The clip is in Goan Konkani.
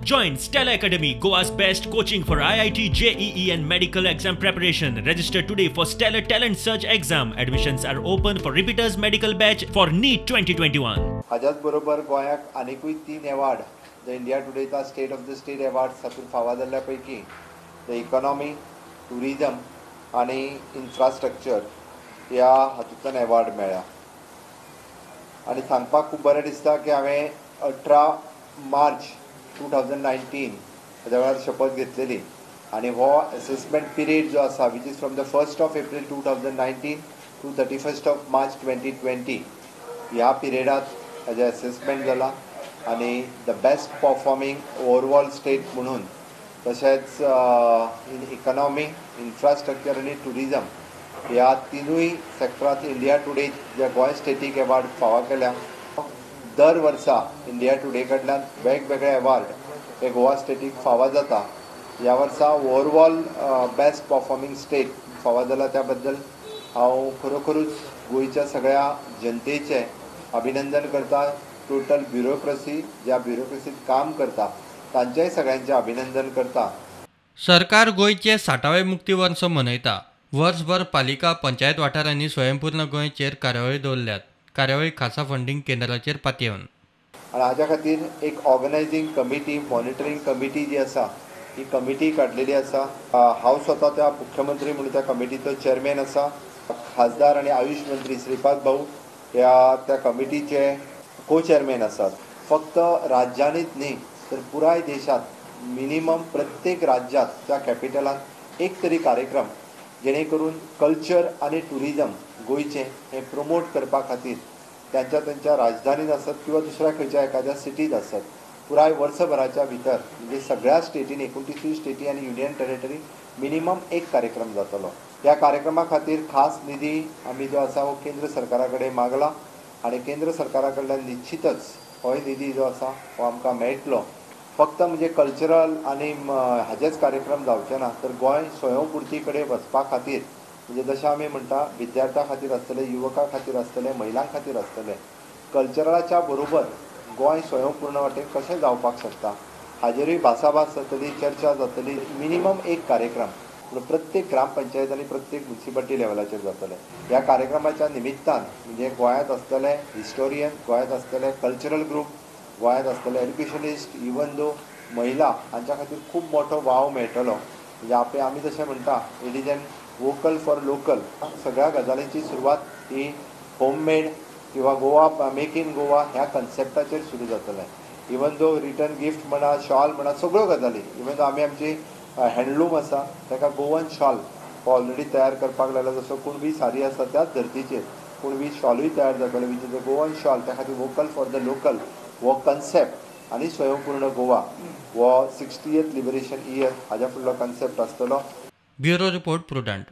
Join Stellar Academy, Goa's best coaching for IIT, JEE and medical exam preparation. Register today for Stellar Talent Search exam. Admissions are open for repeaters medical batch for NEET 2021. हाज्याच बरोबर गोंयाक आनिकूय 3 award the India टुडेचा state of the state awards हातूंत फावो जाल्ल्या पैकी the economy, tourism आनी इन्फ्रास्ट्रक्चर ह्या हातूंतल्यान अवॉर्ड मेळ्ळा. आनी सांगपाक खूब बरें दिसता की हांवें 18 मार्च 2019 हाज्या वेळार शपथ घेतलेली आनी हो एसेसमेंट पिरियड जो आसा which is from the 1st of April 2019 to 31st of March 2020 ह्या पिरियडात हाजें एसेसमेंट जाला आनी the best performing overall state म्हणून तशेंच इन इकॉनॉमी, इन्फ्रास्ट्रक्चर आनी ट्युरिजम ह्या तिनूय सेक्टरांत इंडिया टुडे जे गोंय स्टेटीक अवॉर्ड फावो केल्या. दर वर्सा इंडिया टुडे कडल्यान वेगवेगळे अवॉर्ड हे गोवा स्टेटीक फावो जाता. ह्या वर्सा ओवरऑल बेस्ट परफॉर्मिंग स्टेट फावो जाला त्या बद्दल हांव खरोखरूच गोंयच्या सगळ्या जनतेचें अभिनंदन करता. टोटल ब्युरोक्रसी ज्या ब्युरोक्रसीत काम करता तांचेय सगळ्यांचें अभिनंदन करता. सरकार गोंयचें 60वें मुक्ती वर्स मनयता. वर्सभर पालिका पंचायत वाठारांनी स्वयंपूर्ण गोंयचेर कार्यावळी दवरल्यात. कार्यावळी खासा फंडींग केंद्राचेर पातयेवन आनी हाज्या खातीर एक ऑर्गनायझींग कमिटी, मॉनिटरींग कमिटी जी आसा ही कमिटी काडलेली आसा. हांव स्वता त्या मुख्यमंत्री म्हणून त्या कमिटीचो चेअरमॅन आसा. खासदार आनी आयुष मंत्री श्रीपाद भाऊ ह्या त्या कमिटीचे को चेअरमॅन आसात. फक्त राज्यांनीच न्ही तर पुराय देशांत मिनिमम प्रत्येक राज्यांत त्या कॅपिटलांत एक तरी कार्यक्रम जेणे करून कल्चर आनी ट्युरिजम गोंयचें हें प्रमोट करपा खातीर त्यांच्या त्यांच्या राजधानीत आसत किंवा दुसऱ्या खंयच्या एखाद्या सिटीत आसत पुराय वर्सभराच्या भितर म्हणजे सगळ्या स्टेटीन 29 स्टेटी आनी युनियन टेरिटरी मिनिमम एक कार्यक्रम जातलो. ह्या कार्यक्रमा खातीर खास निधी आमी जो आसा हो केंद्र सरकारा कडेन मागला आनी केंद्र सरकारा कडल्यान निश्चितच होय निधी जो आसा हो आमकां मेळटलो. फक्त म्हणजे कल्चरल आनी हाजेच कार्यक्रम जावचे ना तर गोंय स्वयंपुर्ती कडेन वचपा खातीर म्हणजे जशें आमी म्हणटा विद्यार्थ्यां खातीर आसतले, युवकां खातीर आसतले, महिलां खातीर आसतले, कल्चराच्या बरोबर गोंय स्वयंपूर्ण वाटेन कशें जावपाक शकता हाजेरूय भासाभास जातली, चर्चा जातली. मिनिमम एक कार्यक्रम पूण प्रत्येक ग्रामपंचायत आनी प्रत्येक म्युनिसिपालिटी लेवलाचेर जातले. ह्या कार्यक्रमाच्या निमित्तान म्हणजे गोंयांत आसतले हिस्टोरियन, गोंयांत आसतले कल्चरल ग्रूप, गोंयांत आसतले एज्युकेशनिस्ट, इवन दो महिला हांच्या खातीर खूब मोठो वाव मेळटलो. म्हणजे आपले आमी जशें म्हणटा it is an vocal for local. सगळ्या गजालींची सुरवात ही होममेड किंवा गोवा मेक इन गोवा ह्या कन्सेप्टाचेर सुरू जातलें. इवन दो रिटर्न गिफ्ट म्हणा, शॉल म्हणा, सगळ्यो गजाली इवन दो आमी आमची हँडलूम आसा ताका गोवन शॉल हो ऑलरेडी तयार करपाक लागला. जसो कुणबी सारी आसा त्याच धर्तीचेर कुणबी शॉलूय तयार जातले which is a Goan shawl. त्या खातीर वोकल फॉर the local हो कन्सेप्ट आनी स्वयंपूर्ण गोवा हो 60th liberation year हाज्या फुडलो कन्सेप्ट आसतलो. Bureau report, Prudent.